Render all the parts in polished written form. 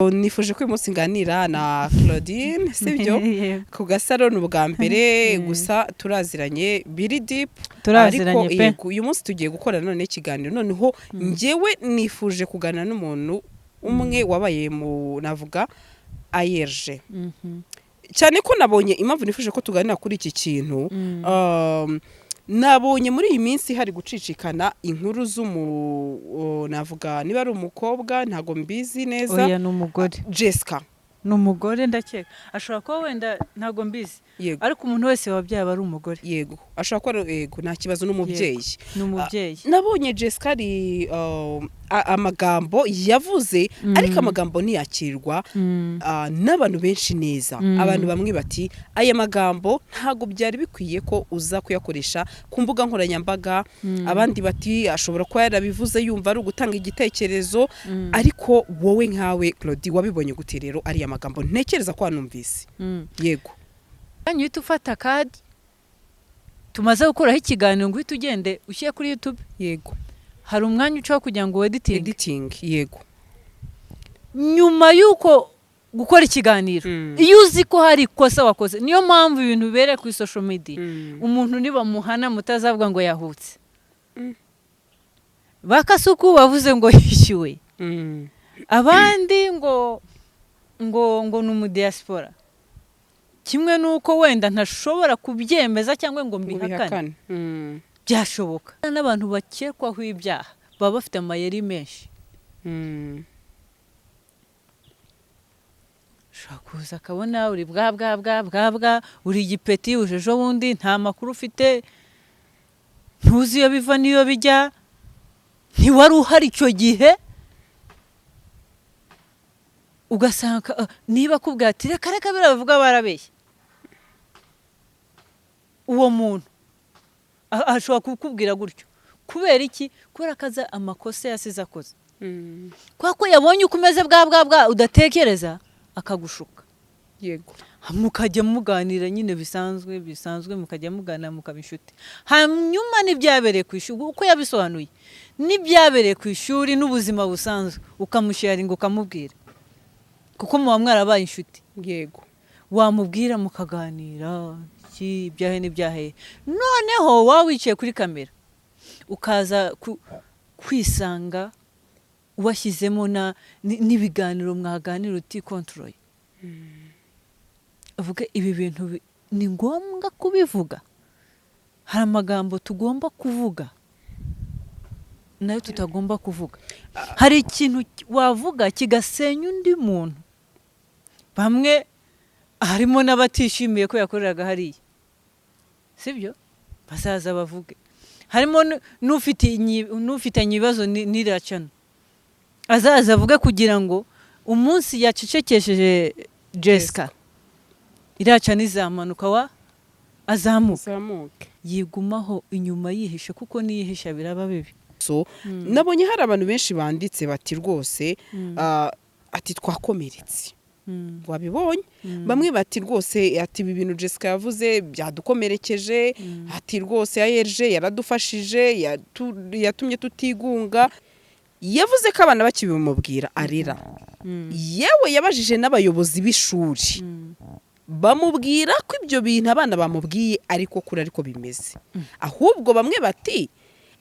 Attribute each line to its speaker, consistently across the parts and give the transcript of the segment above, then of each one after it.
Speaker 1: Nifuje ko uyu munsi nganira na Claudine, sibyo?
Speaker 2: Yego.
Speaker 1: Ku Gasaro ni ubwa mbere, gusa turaziranye biri deep.
Speaker 2: Turaziranye
Speaker 1: ariko
Speaker 2: pe.
Speaker 1: Yego, uyu munsi tugiye gukora none ikiganiro. Noneho njyewe nifuje kuganira n'umuntu umwe wabaye mu, navuga, AERG, cyane ko nabonye impamvu nifuje ko tuganira kuri iki kintu. Nabonye muri iyi minsi hari gucicikana inkuru z'umu navuga niba ari umukobwa, ntabwo mbizi neza.
Speaker 2: Oya, ni umugore.
Speaker 1: Jessica.
Speaker 2: Ni umugore ndakeka, ashobora kuba wenda, ntabwo mbizi, ariko umuntu wese wabyaye aba ari umugore.
Speaker 1: Yego, ashobora kuba yego, nta kibazo, n'umubyeyi.
Speaker 2: Ni umubyeyi.
Speaker 1: Nabonye Jessica ari amagambo yavuze, ariko amagambo ntiyakirwa n'abantu benshi neza. Abantu bamwe bati: "Aya magambo ntabwo byari bikwiye ko uza kuyakoresha ku mbuga nkoranyambaga." Abandi bati: "Ashobora kuba yarabivuze yumva ari ugutanga igitekerezo." Ariko wowe nkawe Claudie, wabibonye gute rero ariya magambo? Ntekereza ko wanumvise. Yego.
Speaker 2: Kanya uhita ufata kadi tumaze gukuraho ikiganiro ngo uhite ugende ushyire kuri YouTube. Hari umwanya ucaho kugira ngo weditinge.
Speaker 1: Editing, yego.
Speaker 2: Nyuma y'uko gukora ikiganiro, iyo uzi ko hari ikosa wakoze, niyo mpamvu ibintu bibereye kuri social media, umuntu nibamuhana mutazavuga ngo yahutse. Bakasuku bavuze ngo yishyuwe, abandi ngo ni umudiaspora. Kimwe n'uko wenda ntashobora kubyemeza cyangwa ngo mbihakane.
Speaker 1: Ubihakane.
Speaker 2: Byashoboka n'abantu bakekwaho ibyaha baba bafite amayeri menshi. Ushobora kuza akabona uri bwa bwa bwa bwa bwa, uri igipeti, uje ejo bundi, nta makuru ufite, ntuzi iyo biva n'iyo bijya, ntiwari uhari icyo gihe. Ugasanga niba akubwira ati: "Reka reka, biriya bavuga barabeshya," uwo muntu ashobora kukubwira gutyo kubera iki? Kubera ko azi amakosa yasize akoze, kubera ko yabonye uko umeze bwa bwa bwa udatekereza, akagushuka. Mukajya muganira nyine bisanzwe bisanzwe, mukajya muganira, mukaba inshuti. Hanyuma n'ibyabereye ku ishuri, uko yabisobanuye, n'ibyabereye ku ishuri n'ubuzima busanzwe, ukamusharinga, ukamubwira, kuko muba mwarabaye inshuti. Wamubwira, mukaganira iki, ibyahe n'ibyahe. Noneho waba wicaye kuri kamera, ukaza kwisanga washyizemo n'ibiganiro mwaganira utikontorore, uvuge ibi bintu ni ngombwa kubivuga. Hari amagambo tugomba kuvuga nayo tutagomba kuvuga. Hari ikintu wavuga kigasenya undi muntu. Bamwe harimo n'abatishimiye ko yakoreraga hariya, sibyo? Bazaza bavuge. Harimo n'ufitanye ibibazo n'iracana, azaza avuge kugira ngo umunsi yacecekesheje Jessica, iracana izamanuka, wa azamuka.
Speaker 1: Zamuke.
Speaker 2: Yigumaho inyuma yihishe, kuko niyihisha biraba bibi.
Speaker 1: So nabonye hari abantu benshi banditse bati: "Rwose," ati: "Twakomeretse." Wabibonye? Bamwe bati: "Rwose," ati: "ibi bintu Jessica yavuze byadukomerekeje." Ati: "Rwose AERG yaradufashije, yatumye tutigunga." Yavuze ko abana bakibimubwira arira. Yewe, yabajije n'abayobozi b'ishuri, bamubwira ko ibyo bintu abana bamubwiye ariko kuri ariko bimeze. Ahubwo bamwe bati: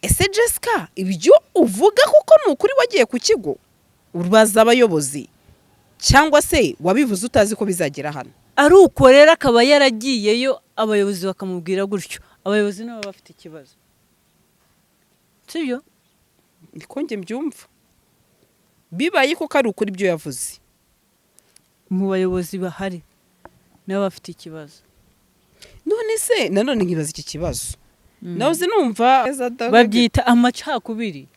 Speaker 1: "Ese Jessica, ibyo uvuga kuko ni ukuri? Wagiye ku kigo ubaza abayobozi, cyangwa se wabivuze utazi ko bizagera hano?"
Speaker 2: Ari uko rero akaba yaragiyeyo, abayobozi bakamubwira gutyo, abayobozi nabo bafite ikibazo, sibyo?
Speaker 1: Niko njye mbyumva, bibaye koko ari ukuri ibyo yavuze.
Speaker 2: Mu bayobozi bahari nabo bafite ikibazo.
Speaker 1: None se nanone nkibaza iki kibazo, nahoze numva
Speaker 2: Babyita amacakubiri,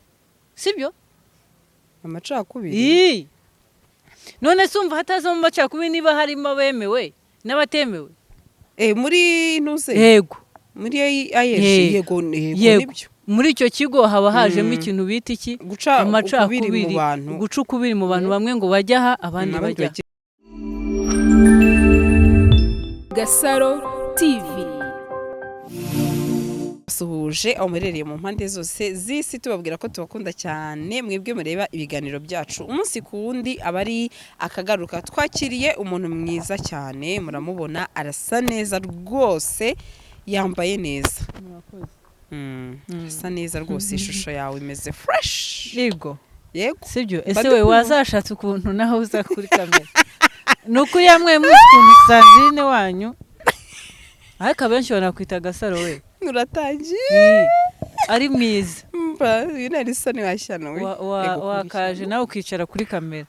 Speaker 2: sibyo?
Speaker 1: Amacakubiri.
Speaker 2: Ii. None se umva hatazamo amacakubiri niba harimo abemewe n'abatemewe?
Speaker 1: Muri ntuze?
Speaker 2: Yego.
Speaker 1: Muri AERG?
Speaker 2: Yego.
Speaker 1: Yego, yego.
Speaker 2: Yego.
Speaker 1: Nibyo.
Speaker 2: Muri icyo kigo haba hajemo ikintu bita iki?
Speaker 1: Guca ukubiri mu
Speaker 2: Amacakubiri.
Speaker 1: bantu.
Speaker 2: Guca ukubiri mu bantu, bamwe ngo bajya aha, abandi
Speaker 1: abandi
Speaker 2: bajya aha.
Speaker 1: bajya.
Speaker 3: Gasaro TV.
Speaker 1: Suhuje aho muherereye mu mpande zose z'isi, tubabwira ko tubakunda cyane, mwebwe mureba ibiganiro byacu umunsi ku wundi. Aba ari akagaruka. Twakiriye umuntu mwiza cyane, muramubona arasa neza rwose, yambaye neza. Arasa neza rwose, ishusho yawe imeze fresh.
Speaker 2: Yego.
Speaker 1: Yego.
Speaker 2: Sibyo ese?
Speaker 1: Mba
Speaker 2: We
Speaker 1: ndikubona.
Speaker 2: Wazashatse ukuntu naho uza kuri kamera, ni ukuri yamwe muzi ukuntu Sandrine wanyu, ariko abenshi banakwita Agasaro we.
Speaker 1: Uratangiye.
Speaker 2: Ii, ari mwiza.
Speaker 1: Mba uyu nari isoni washyano we. Yego,
Speaker 2: Wakaje nawe ukicara kuri kamera.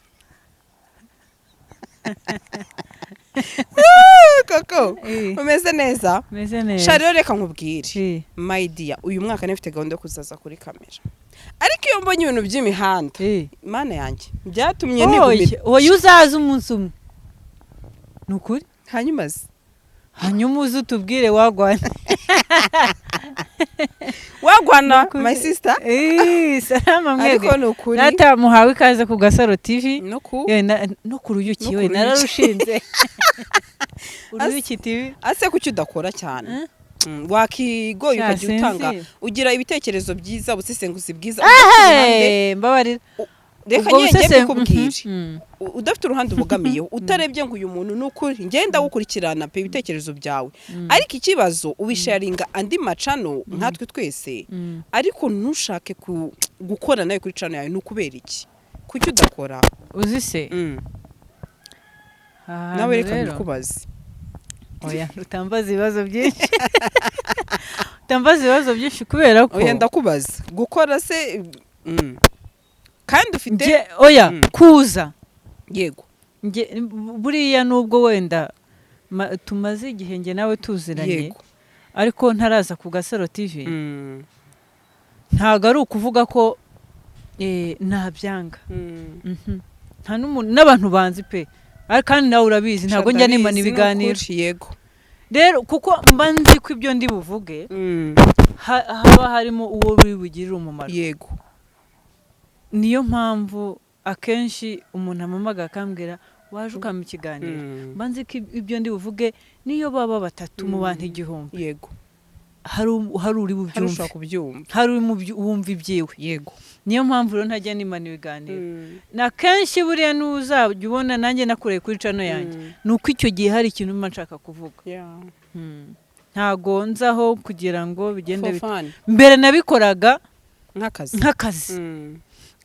Speaker 1: Koko.
Speaker 2: Ii,
Speaker 1: umeze neza?
Speaker 2: Meze neza.
Speaker 1: Sha, rero reka nkubwire.
Speaker 2: Ii,
Speaker 1: My dear, uyu mwaka nifite gahunda yo kuzaza kuri kamera, ariko iyo mbonye ibintu by'imihanda,
Speaker 2: ii.
Speaker 1: Mana yanjye, byatumye nigumira.
Speaker 2: Oya, oya, uzaza umunsi umwe, ni ukuri.
Speaker 1: Hanyuma se?
Speaker 2: Hanyuma uze utubwire wagwana.
Speaker 1: Wagwana.
Speaker 2: Ni ukuri.
Speaker 1: My sister.
Speaker 2: Ii, salama mwebwe.
Speaker 1: Ariko ni ukuri.
Speaker 2: Nata muhawe ikaze ku Gasaro TV.
Speaker 1: No ku
Speaker 2: Yewe, no ku Ruyuki.
Speaker 1: No ku
Speaker 2: We
Speaker 1: Ruyuki.
Speaker 2: Nararushinze Uruyuki TV.
Speaker 1: Ase kuki udakora cyane?
Speaker 2: Eh?
Speaker 1: Wakigoye
Speaker 2: Sha,
Speaker 1: ukajya utanga
Speaker 2: sinzi.
Speaker 1: ugira ibitekerezo byiza, ubusesenguzi bwiza, udafite uruhande.
Speaker 2: Ehe, mbabarira.
Speaker 1: Reka
Speaker 2: Ubwo
Speaker 1: nyine njye mbikubwire. Udafite uruhande ubogamiyeho, utarebye ngo uyu muntu ni ukuri, ngenda gukurikirana pe ibitekerezo byawe, ariko ikibazo ubisharinga andi macano nkatwe twese, ariko ntushake gukora nawe kuri channel yawe. Ni ukubera iki? Kuki udakora?
Speaker 2: Uzi se, aha
Speaker 1: Nawe
Speaker 2: hantu
Speaker 1: reka
Speaker 2: rero
Speaker 1: mbikubaze.
Speaker 2: Oya, utambaza ibibazo byinshi, utambaza ibibazo byinshi kubera ko
Speaker 1: Oya, ndakubaza gukora se, kandi ufite
Speaker 2: oya, kuza
Speaker 1: Yego.
Speaker 2: Nge buriya nubwo wenda tumaze igihe njye nawe tuziranye, ariko ntaraza ku Gasaro TV, ntabwo ari ukuvuga ko nabyanga. Nta n'umuntu n'abantu banzi pe, ariko kandi nawe urabizi, ntabwo njya nimana
Speaker 1: Ndabizi, ni
Speaker 2: ibiganiro.
Speaker 1: ukuri, yego.
Speaker 2: Rero kuko mba nzi ko ibyo ndi buvuge haba harimo uwo biri bugirire umumaro. Niyo mpamvu akenshi umuntu ampamagara akambwira waje ukampa ikiganiro, mba nzi ko ibyo ndi buvuge, niyo baba batatu mu bantu 1000, hari uri
Speaker 1: Hari
Speaker 2: bubyumve.
Speaker 1: ushobora kubyumva.
Speaker 2: Hari uri wumva ibyiwe. Niyo mpamvu rero ntajya nimana ibiganiro. Na kenshi buriya n'uzajya ubona nanjye nakoreye kuri channel yanjye, ni uko icyo gihe hari ikintu mba nshaka kuvuga. Ntago nzaho kugira ngo bigende
Speaker 1: For
Speaker 2: bite.
Speaker 1: fun.
Speaker 2: Mbere nabikoraga
Speaker 1: nk'akazi.
Speaker 2: Nk'akazi,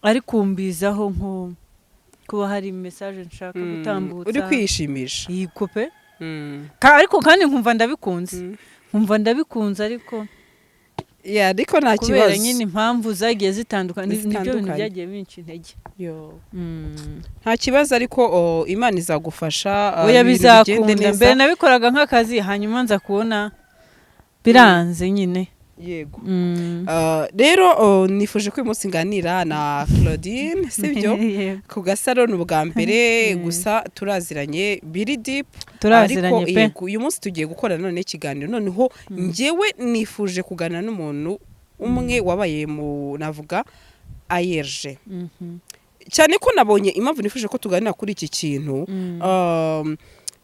Speaker 2: ariko mbizaho nko kuba hari message nshaka gutambutsa.
Speaker 1: Uri kwishimisha.
Speaker 2: Iyi kope. Ariko kandi nkumva ndabikunze, nkumva ndabikunze, ariko
Speaker 1: Yeah, ariko nta
Speaker 2: kubera
Speaker 1: kibazo.
Speaker 2: nyine impamvu zagiye zitandukanye, nibyo bintu
Speaker 1: Zitandukanye.
Speaker 2: byagiye binca intege.
Speaker 1: Yo. Nta kibazo, ariko Imana izagufasha,
Speaker 2: Oya,
Speaker 1: ibintu bigende
Speaker 2: bizakunda.
Speaker 1: neza.
Speaker 2: Mbere nabikoraga nk'akazi, hanyuma nza kubona biranze nyine.
Speaker 1: Yego. Rero nifuje ko uyu munsi nganira na Claudine, sibyo?
Speaker 2: Yego.
Speaker 1: Ku Gasaro ni ubwa mbere, gusa turaziranye biri deep.
Speaker 2: Turaziranye
Speaker 1: Ariko
Speaker 2: pe.
Speaker 1: yego, uyu munsi tugiye gukora none ikiganiro. Noneho njyewe nifuje kuganira n'umuntu umwe wabaye mu, navuga, AERG, cyane ko nabonye impamvu nifuje ko tuganira kuri iki kintu.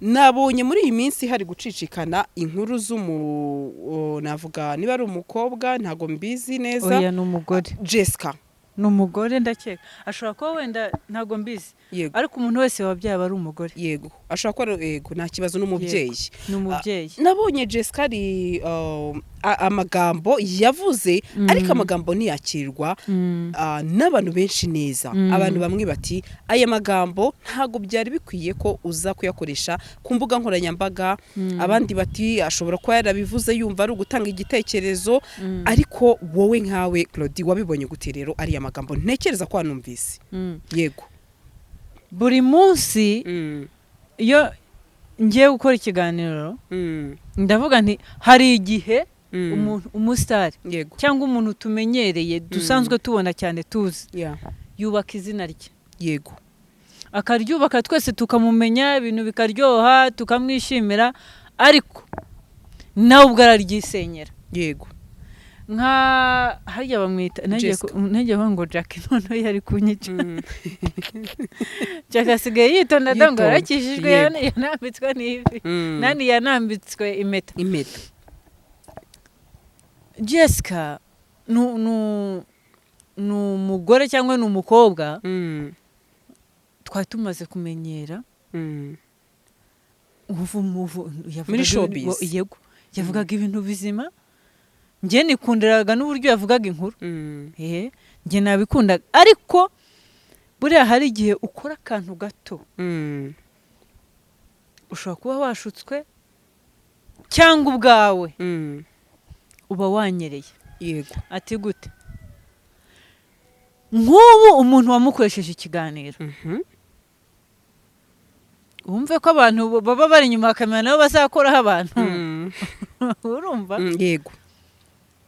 Speaker 1: Nabonye muri iyi minsi hari gucicikana inkuru z'umu navuga niba ari umukobwa, ntago mbizi neza.
Speaker 2: Oya, ni umugore.
Speaker 1: Jessica.
Speaker 2: Ni umugore ndakeka, ashobora kuba wenda, ntabwo mbizi, ariko umuntu wese wabyaye aba ari umugore.
Speaker 1: Yego, ashobora kuba yego, nta kibazo, n'umubyeyi.
Speaker 2: Ni umubyeyi.
Speaker 1: Nabonye Jessica ari amagambo yavuze, ariko amagambo ntiyakirwa n'abantu benshi neza. Abantu bamwe bati aya magambo ntabwo byari bikwiye ko uza kuyakoresha ku mbuga nkoranyambaga, abandi bati ashobora kuba yarabivuze yumva ari ugutanga igitekerezo. Ariko wowe nkawe Claudie, wabibonye gute rero ariya magambo? Ntekereza ko wanumvise. Yego.
Speaker 2: Buri munsi iyo ngiye gukora ikiganiro, ndavuga nti hari igihe umuntu umusitari cyangwa umuntu tumenyereye, dusanzwe tubona cyane, tuzi, yubaka izina rye, akaryubaka, twese tukamumenya, ibintu bikaryoha, tukamwishimira, ariko nawe ubwo araryisenyera. Nka harya bamwita
Speaker 1: Jessica.
Speaker 2: Nagiye kuvuga ngo Jack, noneho yari kunyica. Jack asigaye yitonda da, ngo
Speaker 1: Yitonda,
Speaker 2: yarakijijwe,
Speaker 1: yego.
Speaker 2: yanambitswe n'ivi nani, yanambitswe impeta.
Speaker 1: Impeta.
Speaker 2: Jessica ni umugore cyangwa ni umukobwa twari tumaze kumenyera
Speaker 1: Muri showbiz.
Speaker 2: Yego, yavugaga ibintu bizima, njye nikundiraga n'uburyo yavugaga inkuru. Njye nabikundaga, ariko buriya hari igihe ukora akantu gato, ushobora kuba washutswe cyangwa ubwawe uba wanyereye. Ati gute? Nk'ubu umuntu wamukoresheje ikiganiro, wumve ko abantu baba bari inyuma ya kamera nabo bazakoraho abantu, urumva?
Speaker 1: Yego.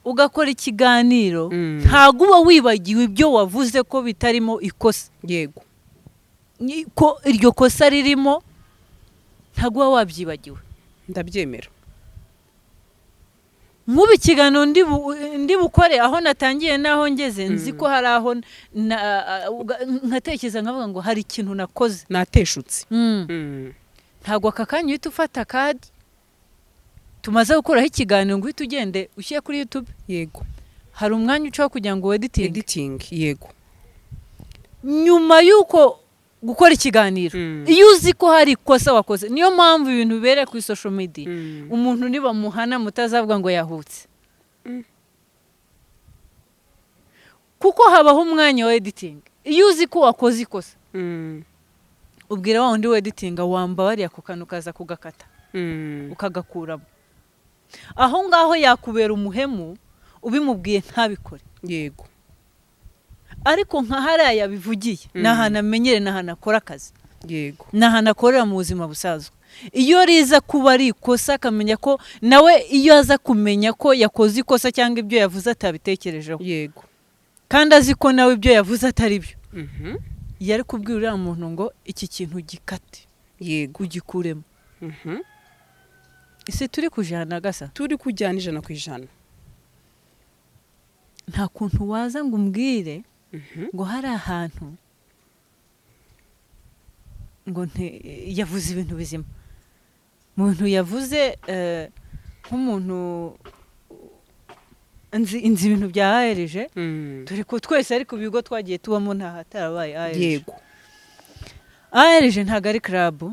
Speaker 2: Ugakora ikiganiro, ntabwo uba wibagiwe ibyo wavuze ko bitarimo ikosa, ko iryo kosa ririmo, ntabwo uba wabyibagiwe.
Speaker 1: Ndabyemera.
Speaker 2: Nk'ubu ikiganiro ndi bukore, aho natangiye n'aho ngeze, nzi ko hari aho nkatekereza nkavuga ngo hari ikintu nakoze
Speaker 1: nateshutse.
Speaker 2: Ntabwo aka kanya uhita ufata kadi tumaze gukoraho ikiganiro ngo uhite ugende ushyire kuri YouTube. Hari umwanya ucaho kugira ngo weditinge.
Speaker 1: Editing, yego.
Speaker 2: Nyuma y'uko gukora ikiganiro, iyo uzi ko hari ikosa wakoze, niyo mpamvu ibintu bibereye kuri social media, umuntu nibamuhana mutazavuga ngo yahutse, kuko habaho umwanya wa editing. Iyo uzi ko wakoze ikosa, ubwira wa wundi weditinga, wambabariye ako kantu ukaza kugakata, ukagakuramo aho ngaho, yakubera umuhemu ubimubwiye ntabikore. Ariko nka hariya yabivugiye, ni ahantu amenyere, ni ahantu akora akazi, ni ahantu akorera mu buzima busanzwe. Iyo riza kuba ari ikosa, akamenya ko nawe iyo aza kumenya ko yakoze ikosa cyangwa ibyo yavuze atabitekerejeho, kandi azi ko nawe ibyo yavuze atari byo, yari kubwira uriya muntu ngo iki kintu gikate, ugikuremo. Ese turi kujana gasa?
Speaker 1: Turi kujyana 100%.
Speaker 2: Nta kuntu waza ngo umbwire ngo hari ahantu ngo yavuze ibintu bizima. Mu bintu yavuze, nk'umuntu nzi ibintu bya ARG, dore ko twese ariko ibigo twagiye tubamo nta hatarabaye ARG. ARG ntabwo ari club.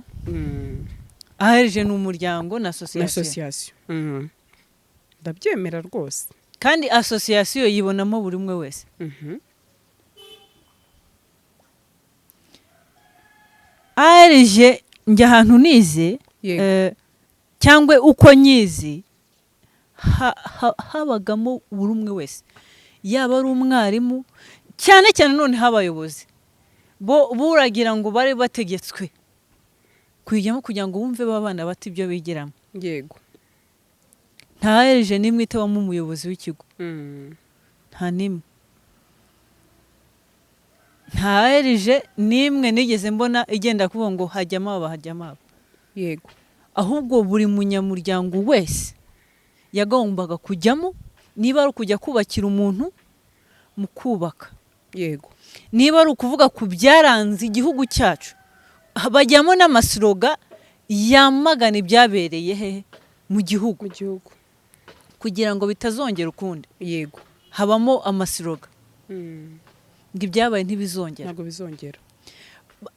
Speaker 2: ARG ni umuryango na association.
Speaker 1: Ndabyemera rwose.
Speaker 2: Kandi association yibonamo buri umwe wese. ARG njya ahantu nize, cyangwa uko nyizi, habagamo buri umwe wese, yaba ari umwarimu, cyane cyane noneho abayobozi bo buragira ngo bari bategetswe kuyijyamo kugira ngo bumve b'abana bato ibyo bigiramo. Nta ARG n'imwe itabamo umuyobozi w'ikigo. Nta n'imwe. Nta ARG n'imwe nigeze mbona igenda kuvuga ngo hajyamo aba, hajyamo aba. Ahubwo buri munyamuryango wese yagombaga kujyamo, niba ari ukujya kubakira umuntu mu kubaka. Niba ari ukuvuga ku byaranze igihugu cyacu, bajyamo n'amasiroga yamagana ibyabereye hehe mu gihugu.
Speaker 1: Mu gihugu.
Speaker 2: Kugira ngo bitazongera ukundi. Habamo amasiroga. Ngo ibyabaye ntibizongera.
Speaker 1: Ntabwo bizongera.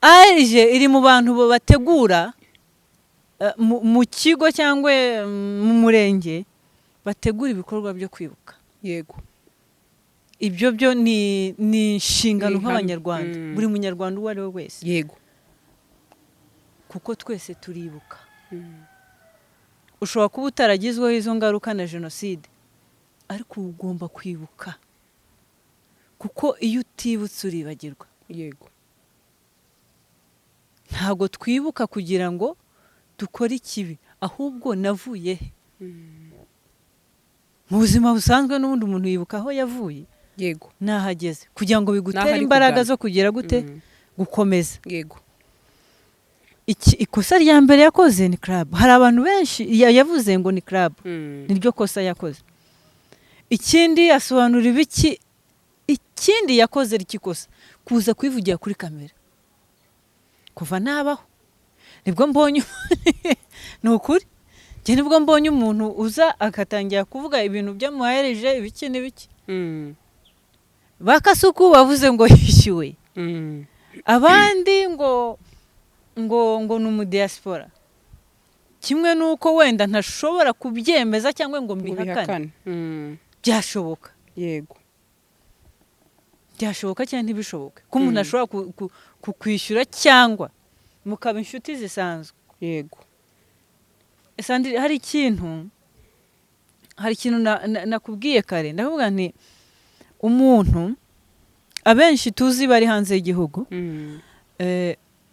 Speaker 2: ARG iri mu bantu bategura mu kigo cyangwa mu murenge, bategura ibikorwa byo kwibuka. Ibyo byo ni inshingano nk'abanyarwanda, buri munyarwanda uwo ari we wese. Kuko twese turibuka. Ushobora kuba utaragizweho izo ngaruka na jenoside, ariko ugomba kwibuka, kuko iyo utibutse uribagirwa. Ntabwo twibuka kugira ngo dukore ikibi, ahubwo navuye he? Mu buzima busanzwe n'ubundi umuntu yibuka aho yavuye. Nahageze kugira ngo bigutere imbaraga zo kugira gute, gukomeza. Ikosa rya mbere yakoze ni club. Hari abantu benshi yavuze ngo ni club. Niryo kosa yakoze. Ikindi asobanura ibiki, ikindi yakoze rikikosa, kuza kwivugira kuri kamera. Kuva nabaho nibwo mbonye ni ukuri, Njye nibwo mbonye umuntu uza agatangira kuvuga ibintu by'amuhereje ibiki n'ibiki. Bakasuku bavuze ngo yishyuwe, abandi ngo ni umudiyasipora, kimwe n'uko wenda ntashobora kubyemeza cyangwa ngo
Speaker 1: ngo
Speaker 2: mbihakane.
Speaker 1: Bihakane.
Speaker 2: Byashoboka. Byashoboka cyangwa ntibishoboke ko umuntu ashobora kukwishyura cyangwa mukaba inshuti zisanzwe. Sandrine, hari ikintu nakubwiye kare, ndavuga nti umuntu abenshi tuzi bari hanze y'igihugu,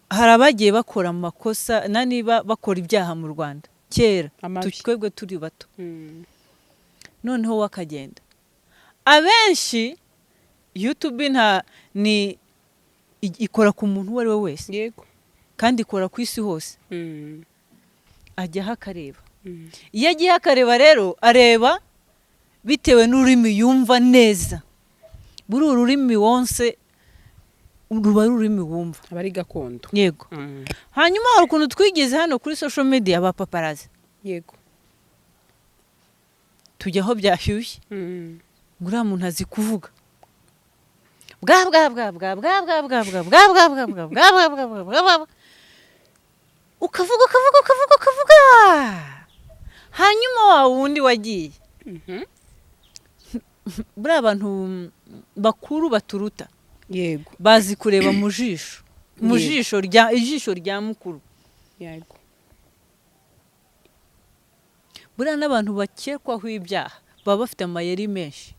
Speaker 2: hari abagiye bakora amakosa na niba bakora ibyaha mu Rwanda kera,
Speaker 1: Amabi.
Speaker 2: twebwe turi bato, noneho we akagenda. Abenshi YouTube nta ni ikora ku muntu uwo ari we wese, kandi ikora ku isi hose. Ajyaho akareba. Iyo agiye akareba rero, areba bitewe n'ururimi yumva neza. Buri ururimi wonse ruba ari ururimi wumva.
Speaker 1: Aba ari gakondo.
Speaker 2: Yego. Hanyuma hari ukuntu twigeze hano kuri social media ba paparazzi, tujya aho byashyushye, ngo uriya muntu azi kuvuga bwa bwa bwa bwa bwa bwa bwa bwa bwa bwa bwa bwa bwa bwa bwa bwa bwa bwa, ukavuga, ukavuga, ukavuga, ukavuga, hanyuma wa wundi wagiye, buriya abantu bakuru baturuta bazi kureba mu jisho, mu jisho rya ijisho rya mukuru. Buriya n'abantu bakekwaho ibyaha baba bafite amayeri menshi.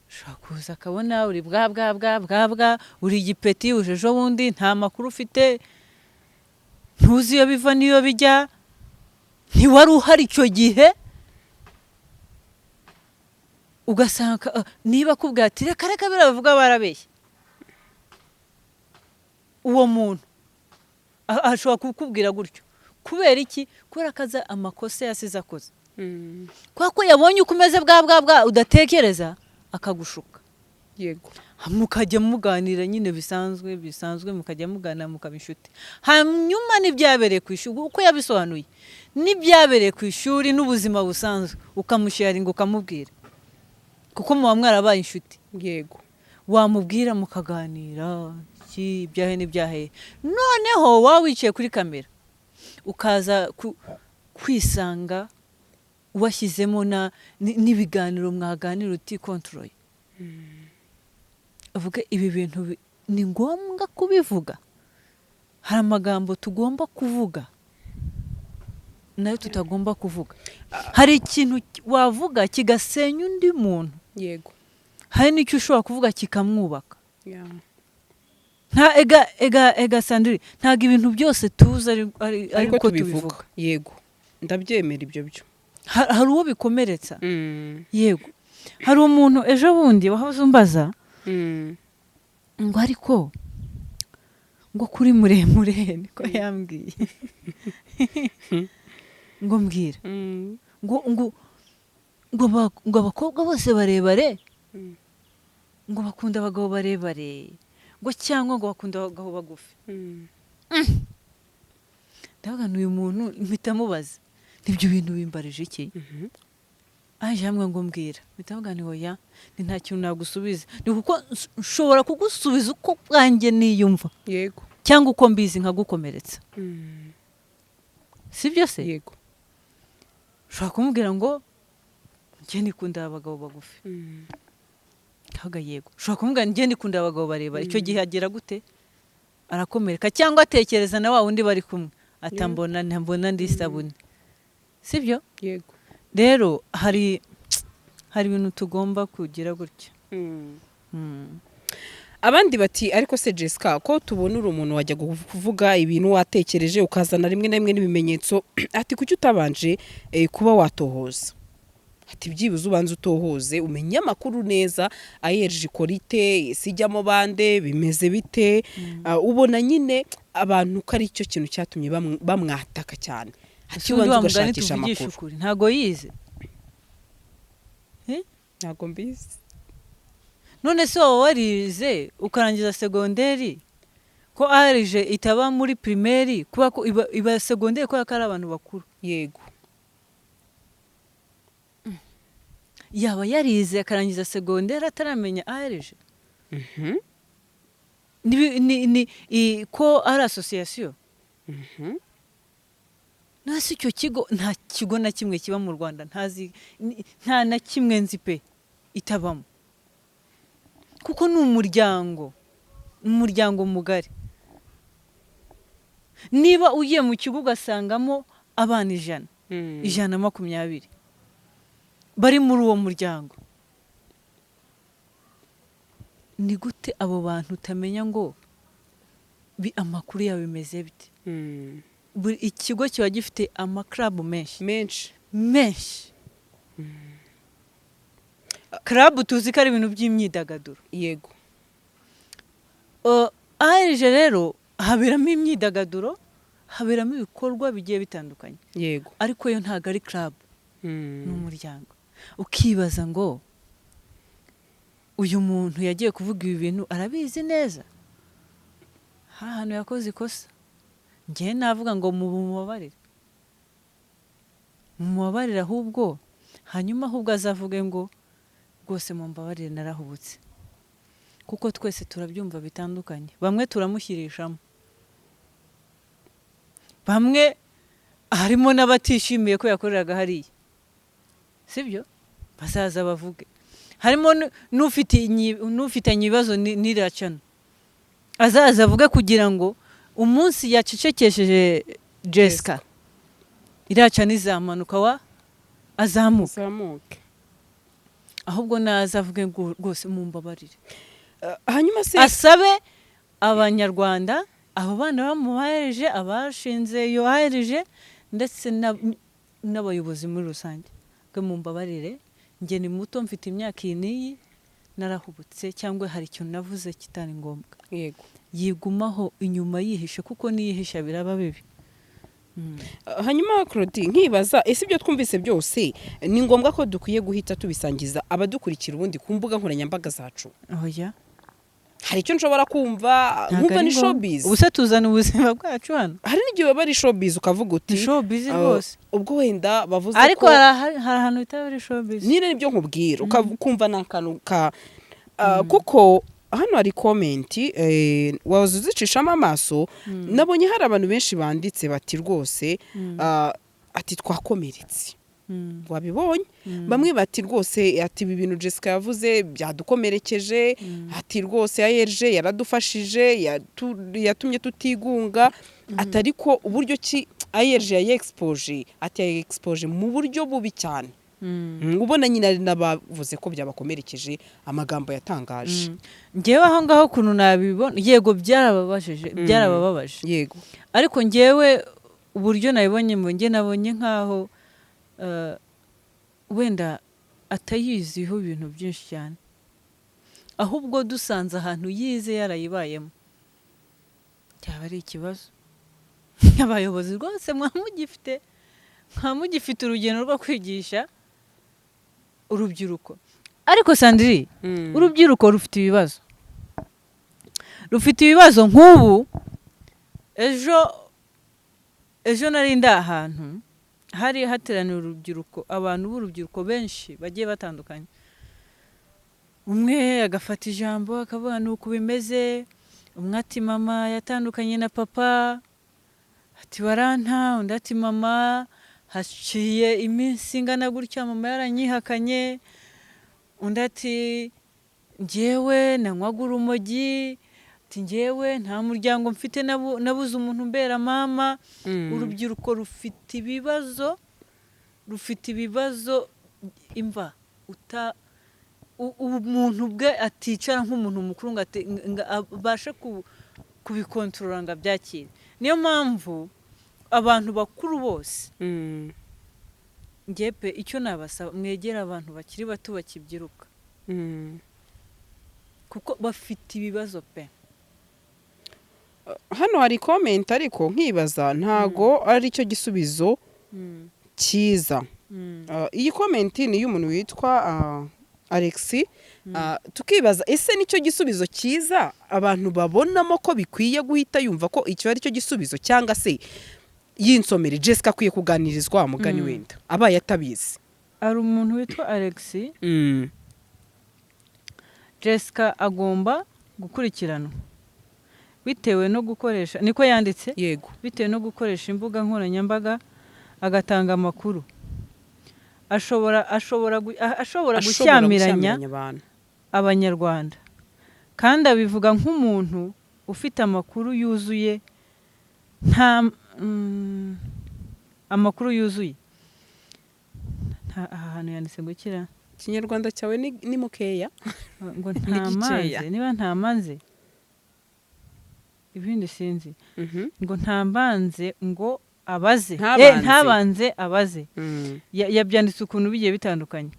Speaker 2: Ushobora kuza akabona uri bwa bwa bwa bwa bwa, uri igipeti, uje ejo bundi, nta makuru ufite, ntuzi iyo biva n'iyo bijya, ntiwari uhari icyo gihe, ugasanga niba akubwira ati reka reka biriya bavuga barabeshya, uwo muntu ashobora kukubwira gutyo. Kubera iki? Kubera ko azi amakosa yasize akoze, kubera ko yabonye uko umeze bwa bwa bwa udatekereza, akagushuka. Mukajya muganira nyine bisanzwe bisanzwe, mukajya muganira, mukaba inshuti. Hanyuma n'ibyabereye ku ishuri, uko yabisobanuye, n'ibyabereye ku ishuri n'ubuzima busanzwe, ukamusharinga, ukamubwira, kuko muba mwarabaye inshuti. Wamubwira, mukaganira iki, ibyahe n'ibyahe, noneho waba wicaye kuri kamera ukaza kwisanga washyizemo n'ibiganiro mwaganira utikontorora, uvuge ibi bintu ni ngombwa kubivuga. Hari amagambo tugomba kuvuga nayo tutagomba kuvuga. Hari ikintu wavuga kigasenya undi muntu, hari n'icyo ushobora kuvuga kikamwubaka. Nta ega ega ega Sandrine, ntabwo ibintu byose tuzi ari
Speaker 1: ariko
Speaker 2: uko
Speaker 1: tubivuga.
Speaker 2: Tubivuga.
Speaker 1: Yego, ndabyemera ibyo byo.
Speaker 2: Hari uwo bikomeretsa. Yego, hari umuntu ejo bundi wahoze umbaza ngo ariko ngo kuri muremure, niko yambwiye, ngo mbwira, ngo abakobwa bose barebare ngo bakunda abagabo barebare, ngo cyangwa ngo bakunda abagabo bagufi. Ndavuga nti uyu muntu, mpita mubaza ibyo bintu bimbarije iki? Aje hamwe ngo mbwira, mpita mvuga nti oya, ni nta kintu nagusubiza, ni kuko nshobora kugusubiza uko bwanjye niyumva cyangwa uko mbizi, nkagukomeretsa. Si byo se?
Speaker 1: Yego.
Speaker 2: Ushobora kumubwira ngo njye nikunda abagabo bagufi. Kaga yego. Ushobora kumubwira njye nikunda abagabo barebare. Icyo gihe agera gute? Arakomereka cyangwa atekereza na wa wundi bari kumwe, atambona ntambona ndi isabune, sibyo?
Speaker 1: Yego.
Speaker 2: Rero hari ibintu tugomba kugira gutya.
Speaker 1: Abandi bati ariko se Jessica, ko tubona uri umuntu wajya kuvuga ibintu watekereje, ukazana rimwe na rimwe n'ibimenyetso, ati kuki utabanje kuba watohoza? Ati byibuze ubanze utohoze, umenye amakuru neza, ayereje ikora ite, ese ijyamo bande, bimeze bite? Ah, ubona nyine abantu ko ari cyo kintu cyatumye bamwataka cyane, ati
Speaker 2: Ese ubundi
Speaker 1: ubanza
Speaker 2: wa mugani,
Speaker 1: ugashakisha
Speaker 2: tuvugishe
Speaker 1: amakuru.
Speaker 2: ukuri, ntago yize?
Speaker 1: Ntabwo mbizi.
Speaker 2: None se waba warize ukarangiza segonderi? Ko AERG itaba muri primaire, kuba ko iba secondaire, kubera ko ari abantu bakuru. Yaba yarize akarangiza secondaire ataramenya AERG? Ni ko ari association. Nasi icyo kigo, nta kigo na kimwe kiba mu Rwanda ntazi, nta na kimwe nzi pe itabamo, kuko ni umuryango, umuryango mugari. Niba ugiye mu kigo ugasangamo abana 100, 120 bari muri uwo muryango, ni gute abo bantu utamenya ngo amakuru yabo bimeze bite? Buri ikigo kiba gifite ama club menshi.
Speaker 1: Menshi.
Speaker 2: Menshi. Club tuzi ko ari ibintu by'imyidagaduro. AERG rero haberamo imyidagaduro, haberamo ibikorwa bigiye bitandukanye, ariko yo ntabwo ari club, ni umuryango. Ukibaza ngo uyu muntu yagiye kuvuga ibi bintu arabizi neza, hari ahantu yakoze ikosa. Njyewe navuga ngo mumubabarire, mumubabarire ahubwo, hanyuma ahubwo azavuge ngo rwose mumbabarire, narahubutse, kuko twese turabyumva bitandukanye. Bamwe turamushyirishamo, bamwe harimo n'abatishimiye ko yakoreraga hariya, sibyo? Bazaza bavuge. Harimo n'ufitanye ibibazo n'iracana, azaza avuge, kugira ngo umunsi yacecekesheje Jessica, iracana izamanuka wa azamuka.
Speaker 1: Zamuke.
Speaker 2: Ahubwo naza avuge ngo rwose mumbabarire.
Speaker 1: Hanyuma se
Speaker 2: asabe Abanyarwanda, abo bana bamuhayereje, abashinze iyo AERG, ndetse n'abayobozi muri rusange, ngo mumbabarire, njye ni muto, mfite imyaka iyi n'iyi, narahubutse cyangwa hari ikintu navuze kitari ngombwa. Yigumaho inyuma yihishe, kuko niyihisha biraba bibi.
Speaker 1: Hanyuma Claudine, nkibaza, ese ibyo twumvise byose ni ngombwa ko dukwiye guhita tubisangiza abadukurikira ubundi ku mbuga nkoranyambaga zacu?
Speaker 2: Oya.
Speaker 1: Hari icyo nshobora kumva
Speaker 2: Ntabwo
Speaker 1: nkumva
Speaker 2: ari
Speaker 1: ni
Speaker 2: ngombwa.
Speaker 1: showbiz.
Speaker 2: Ubu se tuzana ubuzima bwacu hano?
Speaker 1: Hari n'igihe baba ari showbiz, ukavuga uti
Speaker 2: Ni showbiz rwose.
Speaker 1: Ubwo wenda bavuze
Speaker 2: Ariko
Speaker 1: ko
Speaker 2: hari ahantu bitaba ari showbiz.
Speaker 1: Nyine nibyo nkubwira, ukumva ni akantu ka kuko hano hari comment, waza uzicishamo amaso. Nabonye hari abantu benshi banditse bati rwose, ati twakomeretse. Wabibonye? Bamwe bati rwose, ati ibi bintu Jessica yavuze byadukomerekeje, ati rwose AERG yaradufashije, yatumye tutigunga, ati ariko uburyo ki AERG yayexpoje, ati yayexpoje mu buryo bubi cyane. Ubona nyine ari n'abavuze ko byabakomerekeje amagambo yatangaje.
Speaker 2: Njyewe aho ngaho ukuntu nabibona, yego byarababaje, byarabababaje, ariko njyewe uburyo nabibonye, mu njye nabonye nkaho wenda atayiziho ibintu byinshi cyane, ahubwo dusanze ahantu yize yarayibayemo byaba ari ikibazo. Abayobozi rwose mwaba mugifite urugendo rwo kwigisha urubyiruko. Ariko Sandiri, urubyiruko rufite ibibazo, rufite ibibazo. Nk'ubu ejo nari ndi ahantu hari hateraniye urubyiruko, abantu b'urubyiruko benshi bagiye batandukanye. Umwe agafata ijambo akavuga ni uku bimeze, umwe ati mama yatandukanye na papa, ati baranta, undi ati mama haciye iminsi ingana gutya mama yaranyihakanye, undi ati njyewe nanywaga urumogi, ati njyewe nta muryango mfite, nabuze umuntu umbera mama. Urubyiruko rufite ibibazo, rufite ibibazo imva uta umuntu ubwe aticara nk'umuntu mukuru ngo abashe kubikontorora ngo abyakire. Niyo mpamvu abantu bakuru bose, njye pe icyo nabasaba, mwegere abantu bakiri bato bakibyiruka, kuko bafite ibibazo pe.
Speaker 1: Hano hari comment, ariko nkibaza ntago ari cyo gisubizo cyiza. Iyi comment ni iy'umuntu witwa Alex, tukibaza ese nicyo gisubizo cyiza abantu babonamo ko bikwiye guhita yumva ko icyo ari cyo gisubizo, cyangwa se yinsomere Jessica akwiye kuganirizwa mugani wenda abaye atabizi.
Speaker 2: Hari umuntu witwa Alex. Jessica agomba gukurikiranwa bitewe no gukoresha, niko yanditse, bitewe no gukoresha imbuga nkoranyambaga agatanga amakuru ashobora gushyamiranya
Speaker 1: abantu
Speaker 2: Abanyarwanda, kandi abivuga nk'umuntu ufite amakuru yuzuye, nta amakuru yuzuye. Aha hantu yanditse ngo kira
Speaker 1: Ikinyarwanda cyawe ni mukeya.
Speaker 2: Ngo nta
Speaker 1: gikeya.
Speaker 2: Manze niba nta manze, ibindi sinzi, ngo ntambanze ngo abaze.
Speaker 1: Ntabanze.
Speaker 2: Ntabanze abaze. Yabyanditse ukuntu bigiye bitandukanye.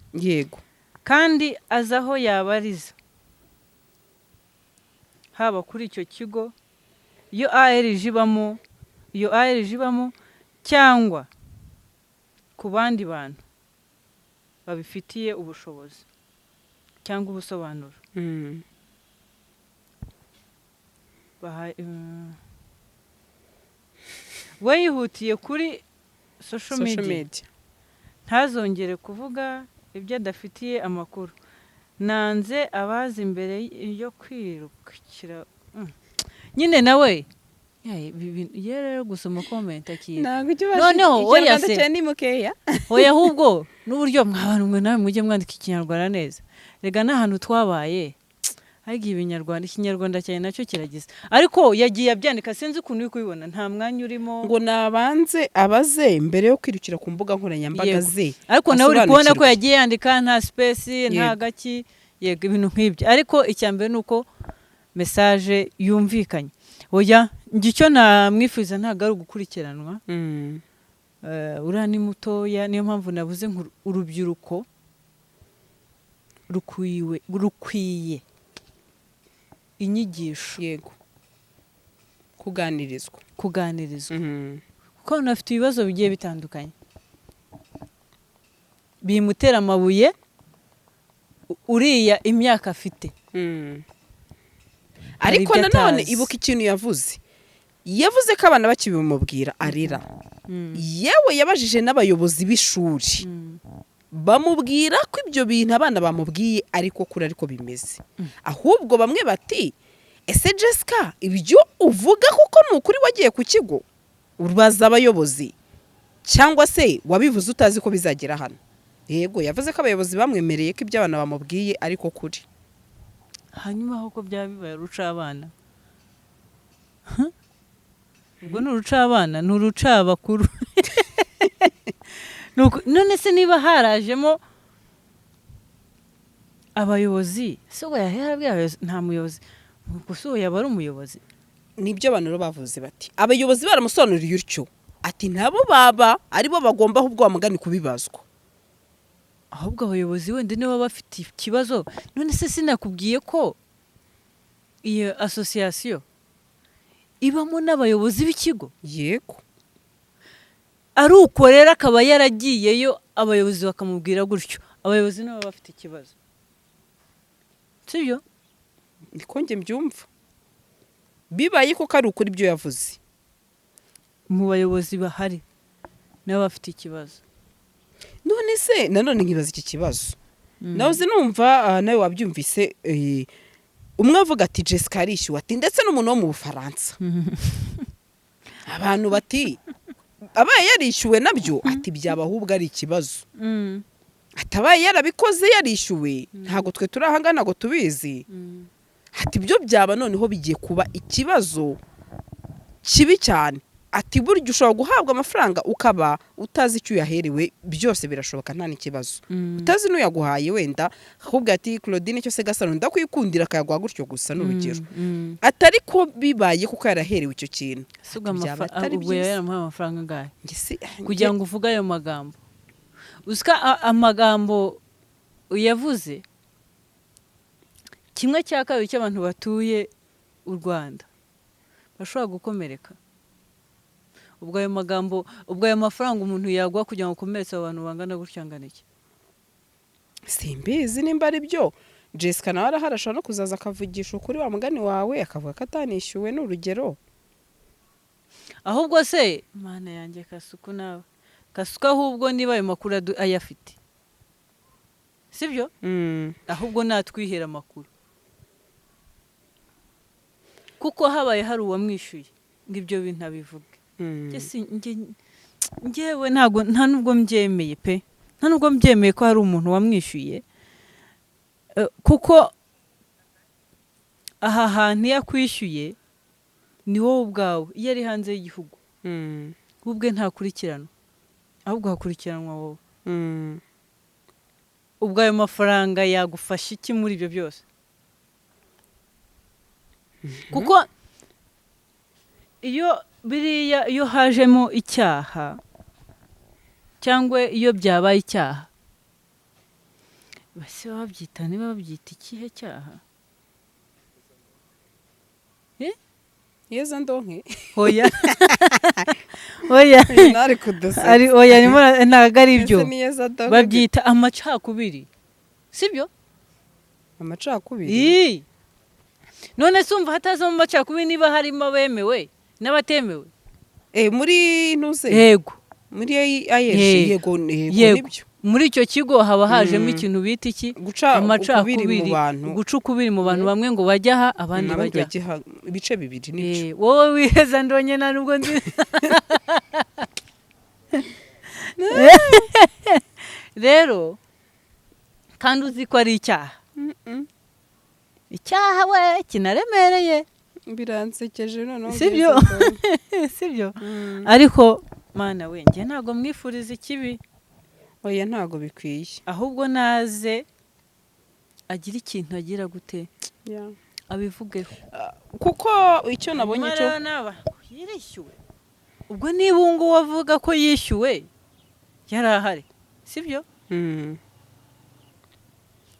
Speaker 2: Kandi azi aho yabariza, haba kuri icyo kigo iyo ARG ibamo, iyo ARG ibamo, cyangwa ku bandi bantu babifitiye ubushobozi cyangwa ubusobanuro. We yihutiye kuri social
Speaker 1: social
Speaker 2: media.
Speaker 1: Media.
Speaker 2: Ntazongere kuvuga ibyo adafitiye amakuru. Nanze abazi imbere yo kwirukira. Nyine nawe yaye, iyo rero gusoma comment akira.
Speaker 1: Ntabwo icyo ubasha.
Speaker 2: Noneho, oya
Speaker 1: Ikinyarwanda
Speaker 2: se.
Speaker 1: cyawe ni mukeya.
Speaker 2: Oya, ahubwo n'uburyo mwabantu mwe nawe mujye mwandika Ikinyarwanda neza. Rega n'ahantu twabaye, ariko ibinyarwanda, Ikinyarwanda cyane nacyo kiragize, ariko yagiye abyandika sinzi ukuntu uri kubibona, nta mwanya urimo.
Speaker 1: Ngo nabanze abaze mbere yo kwirukira ku mbuga nkoranyambaga ze.
Speaker 2: Ariko nawe uri kubona ko
Speaker 1: asobanukirwe.
Speaker 2: yagiye yandika nta space, nta gaki, yego, ibintu nk'ibyo. Ariko icya mbere ni uko message yumvikanye. Oya, njye icyo namwifuza ntabwo ari ugukurikiranwa. Uriya ni mutoya, niyo mpamvu nabuze ngo urubyiruko rukwiye inyigisho.
Speaker 1: Yego, kuganirizwa.
Speaker 2: Kuganirizwa, kuko abantu bafite ibibazo bigiye bitandukanye bimutera amabuye. Uriya imyaka afite, hari
Speaker 1: Ariko
Speaker 2: ibyo
Speaker 1: nanone
Speaker 2: atazi.
Speaker 1: ibuka ikintu yavuze. Yavuze ko abana bakibimubwira arira. Yewe, yabajije n'abayobozi b'ishuri, bamubwira ko ibyo bintu abana bamubwiye ariko kuri ariko bimeze. Ahubwo bamwe bati: "Ese Jessica, ibyo uvuga kuko ni ukuri? Wagiye ku kigo ubaza abayobozi, cyangwa se wabivuze utazi ko bizagera hano?" Yego, yavuze ko abayobozi bamwemereye ko ibyo abana bamubwiye ariko kuri.
Speaker 2: Hanyuma aho ko byaba bibaye uruca abana, ubwo ni uruca abana, ni uruca abakuru. None se niba harajemo abayobozi, se ubwo yahera abayobozi? Nta muyobozi gusa, uwo yaba ari umuyobozi.
Speaker 1: Nibyo abantu rero bavuze bati abayobozi baramusobanuriye utyo, ati nabo baba aribo bagomba ahubwo bamugani kubibazwa.
Speaker 2: Ahubwo abayobozi wenda niba bafite ikibazo. None se sinakubwiye ko iyo association ibamo n'abayobozi b'ikigo?
Speaker 1: Yego.
Speaker 2: Ari uko rero akaba yaragiyeyo, abayobozi bakamubwira gutyo, abayobozi nibo bafite ikibazo, sibyo?
Speaker 1: Niko njye mbyumva, bibaye koko ari ukuri ibyo yavuze.
Speaker 2: Mu bayobozi bahari nabo bafite ikibazo.
Speaker 1: None se nanone nkibaza iki kibazo, nawe uzi numva, nawe wabyumvise, umwe avuga ati Jessica yarishyuwe, ati ndetse n'umuntu wo mu Bufaransa. Abantu bati abaye yarishyuwe nabyo, ati byaba ahubwo ari ikibazo. Atabaye yarabikoze yarishyuwe, ntabwo twe turi ahangana, ntabwo tubizi. Ati ibyo byaba noneho bigiye kuba ikibazo kibi cyane. Ati burya ushobora guhabwa amafaranga ukaba utazi icyo uyaherewe, byose birashoboka, nta n'ikibazo, utazi n'uyaguhaye. Wenda akakubwira ati Claudine cyo se Gasaro ndakwikundira, akayaguha gutyo gusa, ni urugero. Atari ko bibaye kuko yaraherewe icyo kintu,
Speaker 2: Si ubwo
Speaker 1: byaba atari
Speaker 2: ubwo
Speaker 1: byiza.
Speaker 2: yaramuhaye amafaranga angahe
Speaker 1: Njye
Speaker 2: kugira ngo uvuge ayo magambo? Usika amagambo yavuze, kimwe cya kabiri cy'abantu batuye u Rwanda bashobora gukomereka. Ubwo ayo magambo, ubwo ayo mafaranga umuntu yaguha kugira ngo ukomeretse abantu bangana gutya angana iki?
Speaker 1: Simbizi nimba ari byo. Jessica nawe arahari, ashobora no kuzaza akavugisha ukuri wa mugani wawe, akavuga ko atanishyuwe, ni urugero.
Speaker 2: Ahubwo se Mana yanjye, Kasuku nawe, Kasuku, ahubwo niba ayo makuru ayafite, sibyo? Ahubwo natwihera amakuru, kuko habaye hari uwamwishyuye ngo ibyo bintu abivuge. Njye njyewe ntabwo, nta nubwo mbyemeye pe, nta nubwo mbyemeye ko hari umuntu wamwishyuye. Kuko aha hantu iyo akwishyuye ni wowe ubwawe, iyo ari hanze y'igihugu we ubwe ntakurikiranwa, ahubwo hakurikiranwa wowe. Ubwo ayo mafaranga yagufasha iki muri ibyo byose? Kuko iyo biriya, iyo hajemo icyaha cyangwa iyo byabaye icyaha, base babyita, niba babyita ikihe cyaha?
Speaker 1: Yeza ndonke.
Speaker 2: Oya, oya.
Speaker 1: Ntari kuduseka.
Speaker 2: Ari oya, ntabwo ari ibyo.
Speaker 1: Ese ni yeza ndonke?
Speaker 2: Babyita amacakubiri, sibyo?
Speaker 1: Amacakubiri.
Speaker 2: Ii. None se umva hatazamo amacakubiri niba harimo abemewe n'abatemewe?
Speaker 1: Muri ntuze?
Speaker 2: Yego.
Speaker 1: Muri ayeje?
Speaker 2: Yego.
Speaker 1: Yego, yego.
Speaker 2: Yego.
Speaker 1: Nibyo.
Speaker 2: Muri icyo kigo haba hajemo ikintu bita iki?
Speaker 1: Guca ukubiri mu
Speaker 2: Amacakubiri.
Speaker 1: bantu.
Speaker 2: Guca ukubiri mu bantu, bamwe ngo bajya aha, abandi
Speaker 1: abandi
Speaker 2: bajya aha.
Speaker 1: bajya aha, ibice bibiri, nibyo.
Speaker 2: Wowe wiheza ndonye, nta nubwo nzi rero, kandi uzi ko ari icyaha. Icyaha we kinaremereye.
Speaker 1: Biransekeje noneho.
Speaker 2: Sibyo?
Speaker 1: Ngeze ndonke.
Speaker 2: Sibyo? Ariko Mana we, njye ntabwo mwifuriza ikibi.
Speaker 1: Oya, ntabwo bikwiye.
Speaker 2: Ahubwo naze agira ikintu agira gute, abivugeho.
Speaker 1: Kuko icyo nabonye
Speaker 2: Nyuma
Speaker 1: cyo
Speaker 2: rero naba yirishyuwe, ubwo niba uwo nguwo avuga ko yishyuwe yari ahari, sibyo?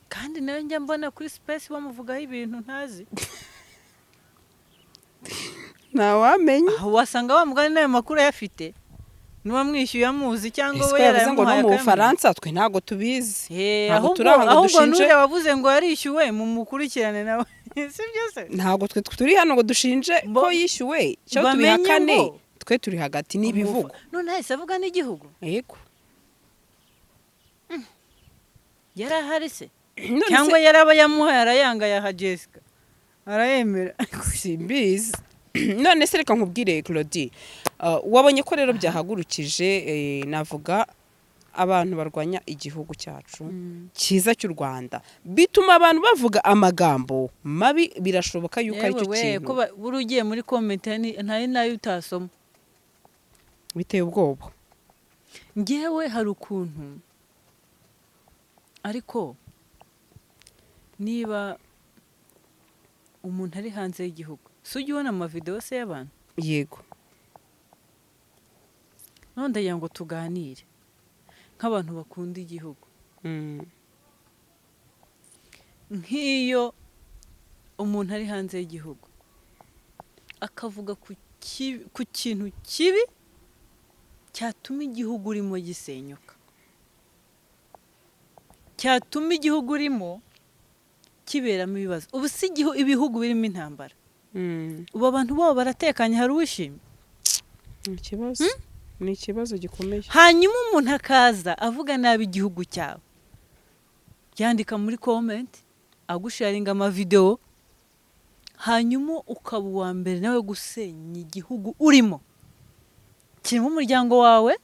Speaker 2: Kandi nawe njya mbona kuri space bamuvugaho ibintu ntazi.
Speaker 1: Ntawamenya.
Speaker 2: Aho wasanga wa mugani n'ayo makuru ayafite, n'uwamwishyuye amuzi cyangwa
Speaker 1: Ese
Speaker 2: we
Speaker 1: ko yavuze ngo no
Speaker 2: yarayamuhaye
Speaker 1: mu
Speaker 2: akayamuha.
Speaker 1: Bufaransa, twe ntabwo tubizi. Ntabwo
Speaker 2: Ahubwo
Speaker 1: turi aha ngo
Speaker 2: ahubwo
Speaker 1: dushinje.
Speaker 2: n'uriya wavuze ngo yarishyuwe, mumukurikirane nawe, sibyo se?
Speaker 1: Ntabwo twe turi hano ngo dushinje ko yishyuwe cyangwa
Speaker 2: Bamenye
Speaker 1: tubihakane.
Speaker 2: ngo
Speaker 1: Twe turi hagati n'ibivugwa.
Speaker 2: None ahise avuga n'igihugu.
Speaker 1: Yego.
Speaker 2: Yari ahari se?
Speaker 1: None
Speaker 2: Cyangwa
Speaker 1: se
Speaker 2: yaraba yamuhaye arayanga, yaha Jessica arayemera?
Speaker 1: Simbizi. None se reka nkubwire, Claudie. Wabonye ko rero byahagurukije, navuga abantu barwanya igihugu cyacu cyiza cy'u Rwanda, bituma abantu bavuga amagambo mabi. Birashoboka yuko ari cyo
Speaker 2: Yewe we,
Speaker 1: kintu
Speaker 2: ko buri ugiye muri comment ntari nayo utasoma.
Speaker 1: Biteye ubwoba.
Speaker 2: Ngewe hari ukuntu, ariko niba umuntu ari hanze y'igihugu, si ujya ubona amavidewo se y'abantu?
Speaker 1: Yego.
Speaker 2: None ndagira ngo tuganire nk'abantu bakunda igihugu. Nk'iyo umuntu ari hanze y'igihugu akavuga ku kintu kibi cyatuma igihugu urimo gisenyuka, cyatuma igihugu urimo kiberamo ibibazo. Ubu si ibihugu birimo intambara, ubu abantu babo baratekanye, hari uwishimye?
Speaker 1: Ni ikibazo, ni ikibazo gikomeye.
Speaker 2: Hanyuma umuntu akaza avuga nabi igihugu cyawe, yandika muri comment, agusharinga amavidewo, hanyuma ukaba uwa mbere nawe gusenya igihugu urimo, kirimo umuryango wawe,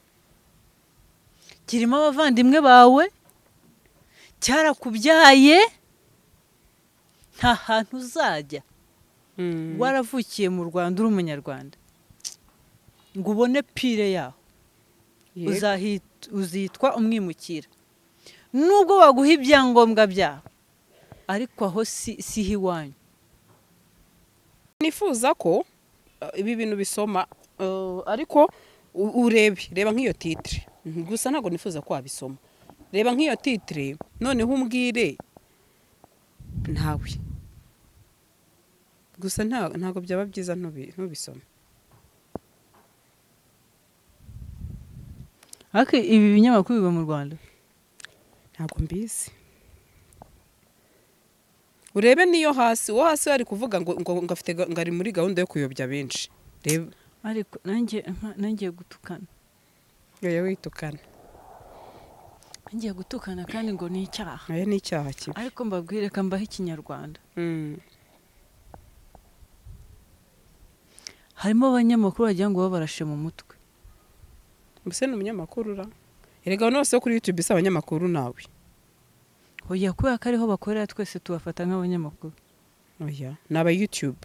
Speaker 2: kirimo abavandimwe bawe, cyarakubyaye. Nta hantu uzajya waravukiye mu Rwanda, uri Umunyarwanda, ngo ubone pire yaho. Uzitwa umwimukira nubwo baguha ibyangombwa byaho, ariko aho si siho iwanyu.
Speaker 1: Nifuza ko ibi bintu bisoma, ariko urebe, reba nk'iyo titre gusa, ntabwo nifuza ko wabisoma. Reba nk'iyo titre, noneho umbwire ntawe gusa. Ntabwo byaba byiza ntubisome.
Speaker 2: Ariko ibi binyamakuru biba mu Rwanda?
Speaker 1: Ntabwo mbizi. Urebe niyo hasi, uwo hasi ari kuvuga ngo afite ngo ari muri gahunda yo kuyobya benshi. Reba.
Speaker 2: Ariko nanjye nangiye gutukana.
Speaker 1: Oya, witukana.
Speaker 2: Ngiye gutukana kandi ngo ni icyaha.
Speaker 1: Aya ni icyaha kibi.
Speaker 2: Ariko mbabwire, reka mbahe Ikinyarwanda. Harimo abanyamakuru wagira ngo babarashe mu mutwe.
Speaker 1: Mbese ni umunyamakuru ra? Erega abantu bose bo kuri YouTube si abanyamakuru nawe.
Speaker 2: Oya, kubera ko ariho bakorera, twese tubafata nk'abanyamakuru.
Speaker 1: Oya, ni aba YouTube.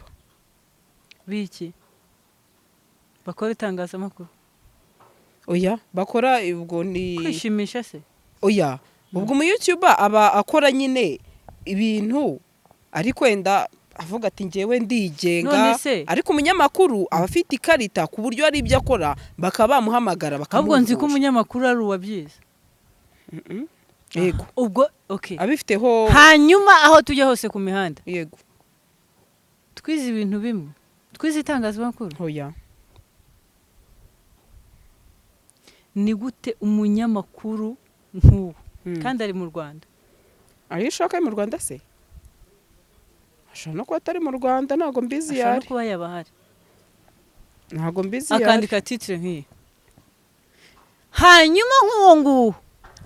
Speaker 2: Biki bakora itangazamakuru?
Speaker 1: Oya, bakora ubwo ni
Speaker 2: Kwishimisha se?
Speaker 1: Oya, ubwo umu YouTuber aba akora nyine ibintu ariko wenda avuga ati ngewe ndigenga.
Speaker 2: None se?
Speaker 1: Ariko umunyamakuru aba afite ikarita ku buryo hari ibyo akora bakaba bamuhamagara
Speaker 2: Ahubwo nzi ko
Speaker 1: bakamuhugura.
Speaker 2: umunyamakuru ari uwabyize.
Speaker 1: Yego.
Speaker 2: Ubwo okay.
Speaker 1: Abifiteho.
Speaker 2: Hanyuma aho tujya hose ku mihanda, twize ibintu bimwe, twize itangazamakuru.
Speaker 1: Oya.
Speaker 2: Ni gute umunyamakuru nk'uwo kandi ari mu Rwanda?
Speaker 1: Ayo ushaka ari mu Rwanda se? Ashobora no kuba atari mu Rwanda, ntabwo mbizi.
Speaker 2: Ashobora no
Speaker 1: Yari
Speaker 2: kuba yaba ahari.
Speaker 1: Ntabwo mbizi yari.
Speaker 2: Akandika titre nk'iyo, hanyuma nk'uwo nguwo,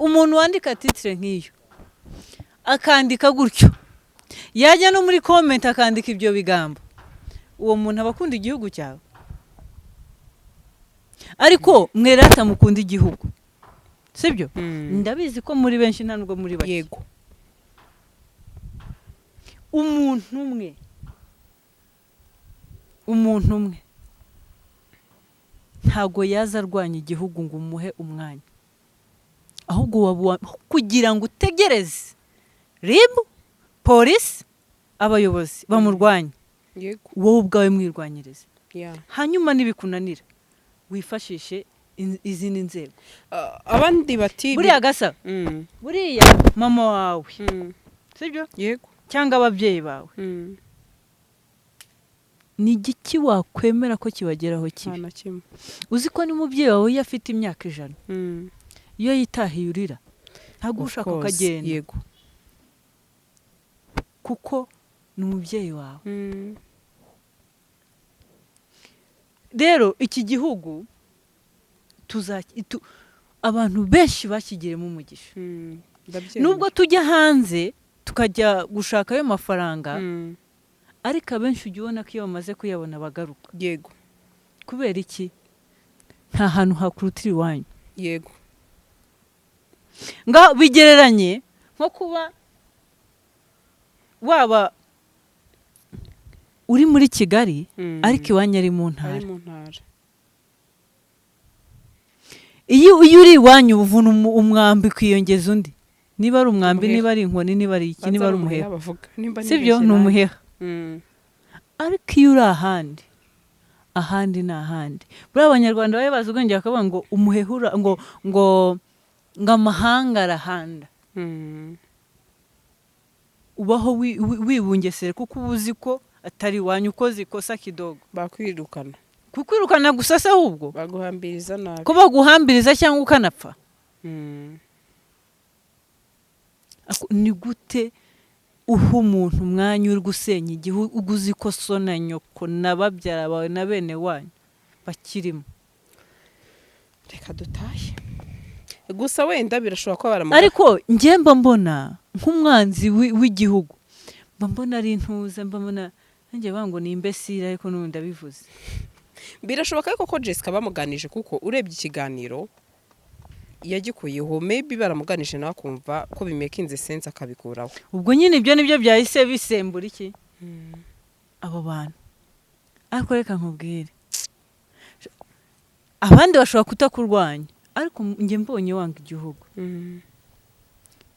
Speaker 2: umuntu wandika titre nk'iyo, akandika gutyo, yajya no muri comment akandika ibyo bigambo, uwo muntu aba akunda igihugu cyawe? Ariko mwerata mukunda igihugu, sibyo? Ndabizi ko muri benshi, nta nubwo muri bake. Umuntu umwe ntago yaza arwanya igihugu ngo umuhe umwanya, ahubwo waba kugira ngo utegereze RIB, polisi, abayobozi bamurwanya, wowe ubwawe mwirwanyirize. Hanyuma nibikunanira wifashishe izindi nzego.
Speaker 1: Ah, abandi bati
Speaker 2: Buriya gasa, buriya mama wawe, sibyo?
Speaker 1: Yego.
Speaker 2: Cyangwa ababyeyi bawe, ni igiki wakwemera ko kibageraho
Speaker 1: Nta
Speaker 2: kibi?
Speaker 1: na kimwe.
Speaker 2: Uzi ko n'umubyeyi wawe iyo afite imyaka 100, iyo yitahiye urira, ntabwo
Speaker 1: Of
Speaker 2: ushaka
Speaker 1: course.
Speaker 2: ukagenda, kuko ni umubyeyi wawe. Rero iki gihugu abantu benshi bakigiremo umugisha.
Speaker 1: Ndabyemera.
Speaker 2: Nubwo tujya hanze tukajya gushaka ayo mafaranga, ariko abenshi ujya ubona ko iyo bamaze kuyabona bagaruka. Kubera iki? Nta hantu hakurutira iwanyu. Ngaho bigereranye nko kuba waba uri muri Kigali, ariko iwanyu ari mu
Speaker 1: Ari
Speaker 2: ntara.
Speaker 1: mu ntara.
Speaker 2: Iyo uri iwanyu uvuna umwambi ukiyongeza undi, niba ari umwambi,
Speaker 1: Umuheha.
Speaker 2: niba ari inkoni, niba ari iki, niba ari umuheha.
Speaker 1: Bavuga nimba
Speaker 2: Sibyo?
Speaker 1: nibeshye
Speaker 2: Ni
Speaker 1: nanjye.
Speaker 2: umuheha. Ariko iyo uri ahandi, ahandi ni ahandi. Buriya Abanyarwanda bari bazi ubwenge, bakavuga ngo umuhehura ngo amahanga arahanda. Ubaho wibungesere kuko uba uzi ko atari iwanyu, ukoze ikosa kidogo
Speaker 1: Bakwirukana.
Speaker 2: Kukwirukana gusa se ahubwo?
Speaker 1: Baguhambiriza nabi.
Speaker 2: Ko baguhambiriza cyangwa ukanapfa. Ni gute uha umuntu umwanya uri gusenya igihugu, uzi ko so na nyoko na babyara bawe na bene wanyu bakirimo?
Speaker 1: Reka dutahe gusa, wenda birashobora kuba baramuha.
Speaker 2: Ariko njye mba mbona nk'umwanzi w'igihugu, mba mbona ari intuza, mba mbona nanjye bavuga ngo ni imbesire, ariko n'ubu ndabivuze.
Speaker 1: Birashoboka ariko ko Jessica bamuganije, kuko urebye ikiganiro yagikuyeho, maybe baramuganije nawe akumva ko bimakinze sense akabikuraho.
Speaker 2: Ubwo nyine ibyo nibyo byahise bisembura iki abo bantu. Ariko reka nkubwire, abandi bashobora kutakurwanya, ariko njye mbonye wanga igihugu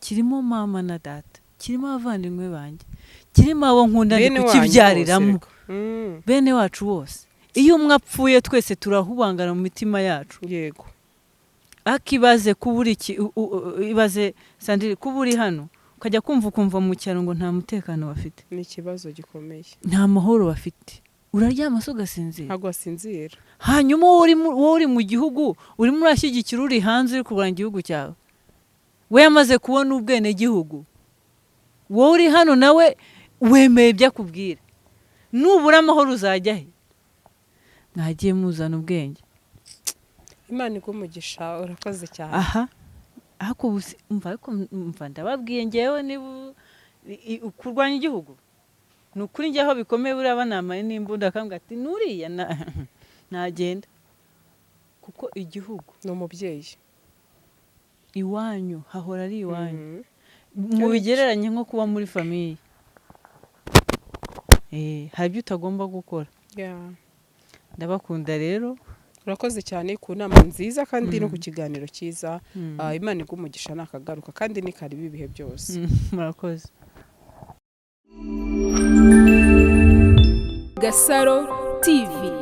Speaker 2: kirimo mama na data, kirimo abavandimwe banjye, kirimo abo nkunda, ndi
Speaker 1: Bene wanyu
Speaker 2: kukibyariramo,
Speaker 1: bose reka.
Speaker 2: Bene wacu bose, iyo umwe apfuye twese turahubangana mu mitima yacu. Ariko ibaze kuba uri iki, ibaze Sandrine, kuba uri hano ukajya kumva ukumva mu cyaro ngo nta mutekano bafite.
Speaker 1: Ni ikibazo gikomeye.
Speaker 2: Nta mahoro bafite, uraryama se ugasinzira?
Speaker 1: Ntabwo wasinzira.
Speaker 2: Hanyuma wowe uri mu gihugu urimo urashyigikira uri hanze uri kurwanya igihugu cyawe, we yamaze kubona ubwenegihugu, wowe uri hano nawe. Wemeye ibyo akubwira, nubura amahoro uzajya he? Mwagiye muzana ubwenge.
Speaker 1: Imana iguhe umugisha, urakoze cyane.
Speaker 2: Aha, ariko ubu umva, ariko umva, ndababwiye ngewe, niba kurwanya igihugu ni ukuri, njye aho bikomeye buriya banamaye n'imbunda akambwira ati nuriya nagenda, kuko igihugu
Speaker 1: Ni umubyeyi.
Speaker 2: Iwanyu hahora ari iwanyu. Mubigereranye nko kuba muri famille. Hari ibyo utagomba gukora. Ndabakunda rero.
Speaker 1: Urakoze cyane ku nama nziza kandi no ku kiganiro cyiza. Ah, Imana iguhe umugisha, nakagaruka kandi ni karibu ibihe byose.
Speaker 2: Murakoze.
Speaker 3: Gasaro TV.